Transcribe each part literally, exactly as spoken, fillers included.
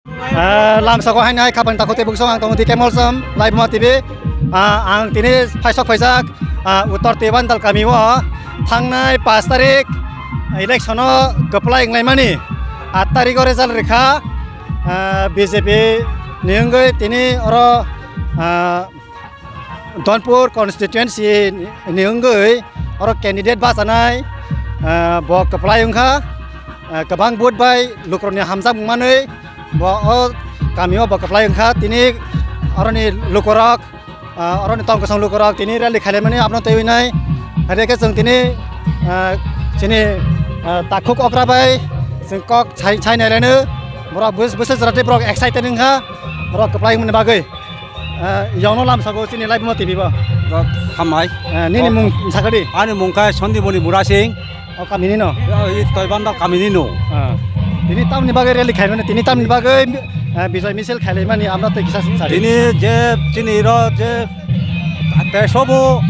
Ah, lamsako hainai khapang takhuk tei buksong ang tongo D K Molsom, Laibuma T V. Ah, ang tini phaisok phaijak, ah, Uttor Tibandal kami o thangnai pash tarik election o kwplai wnglaimani, aat tarik o result rikha, ah, B J P ni wngwi tini oro, ah, Donpur constituency ni wngwi oro candidate bachanai, ah, bo kwplai wngkha, ah, kwbang vote bai lukurokni hamjakmung manwi bo o kamio bo kwplai wngkha. Tini oroni lukurok, ah, oroni tong kwchang lukurok tini rally khailaimani abono twiwi nai. Haikhe chwng tini, ah, chini, ah, takhuk okra bai chwng kok sai, sai nailaino. Borok bwswk jora tei borok excited wngkha borok kwplai wngmani bagwi. Ah, yongno lamsako chini Laibuma T V bo. Hambai. Ah, nini mung sakadi? Ani mung khe Sandimoni Murasing. O kamini no? Tibandal kamini no. Ah. Tini tamni bagwi rally khaimani, tini tamni bagwi, ah, Bijoy Misil khailaimani amra tei kisa sari. Tini je chini ro je tesobo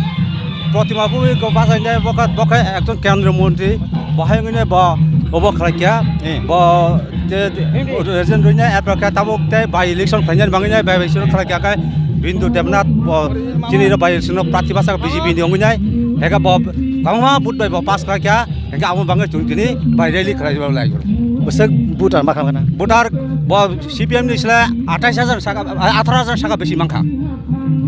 Protima Bhumika bachainai boka, boka ekjon Kendra Montri, bohai wngwi bo, obo khlai kya, eh, bo je, je, resign rwina, epra kya tabuk tei by election khlaina bangwi nai by election khlai kya khe Bindu Debnath bo chini ro by election prarthi bachak B J P ni wngwi nai, heka bo kwbangma vote bai bo pass khlai kya, heka abo bangwi chwng tini by rally khlai lai. Bwswk voter ma kha khana? Voter bo C P M ni sle athais hajar saka, atharo hajar saka besi mankha.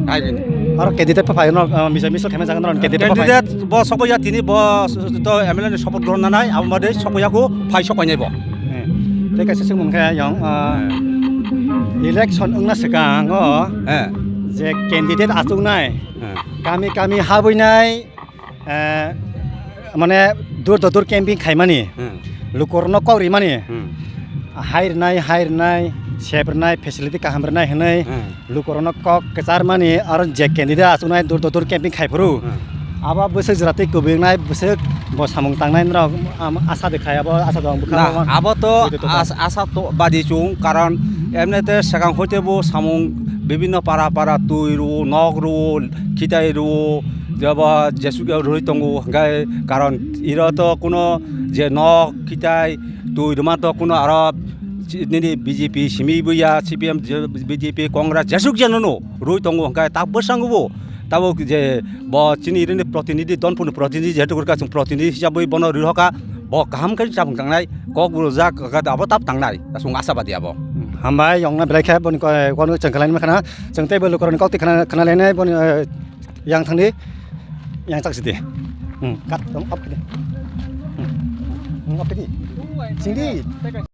Hai ni. Aro candidate pa phai no, ah, misa, misa khema jagan ron candidate pa phai. Candidate bo sokoya tini bo to M L A ni support grohon nanai, abo made sokoya ko phai sokoinai bo. Eh. Tei kaisa swngmung khe yang, ah, eh, election wngna swkang o, eh, je candidate achuknai, eh, kami kami habwinai, eh, mane door to door camping khaimani, hmm, lukurokno kok rimani, hmm, hai rwnai, hai rwnai, sep rwnai, facility kaham rwnai hwnwi, hmm, lukurokno kok kwcharmani, aro je candidate achuknai door to door camping khaiphuru, hmm, abo bwswk jora tei kwbwi wngnai, bwswk bo samung tangnai norok, am, asa de khai abo, asa dong bwkha. Na, abo to asa to badi chung, karon emnete swkang hoite bo samung bibinno para para twi rwo, nok rwo, khitai rwo, jeba jesuk rwi tongo, hwnkhe karon iro to kuno je nok khitai twi rwma to kuno aro nini B J P simi buya, C P M, je B J P, Congress, jesuk jeno no rwi tongo, hwnkhe ta bwskango bo tabuk je bo chini irini protinidhi, Donpurni protinidhi, jehetu gurkha chwng protinidhi hisabwi bono rihokha, bo kaham khe chapung tangnai, kok rwjak abo tab tangnai, chwng asabadi abo. Hambai, yongna belai khe boni ko-, kono chwng khlaini makhana, chwng tei bo lukurokni kok twi khna-, khnalainai boni, eh, yang thangdi, yang chak sidi. Hmm, kat, tong, off khidi. Hmm. Hmm, off khidi. Singdi.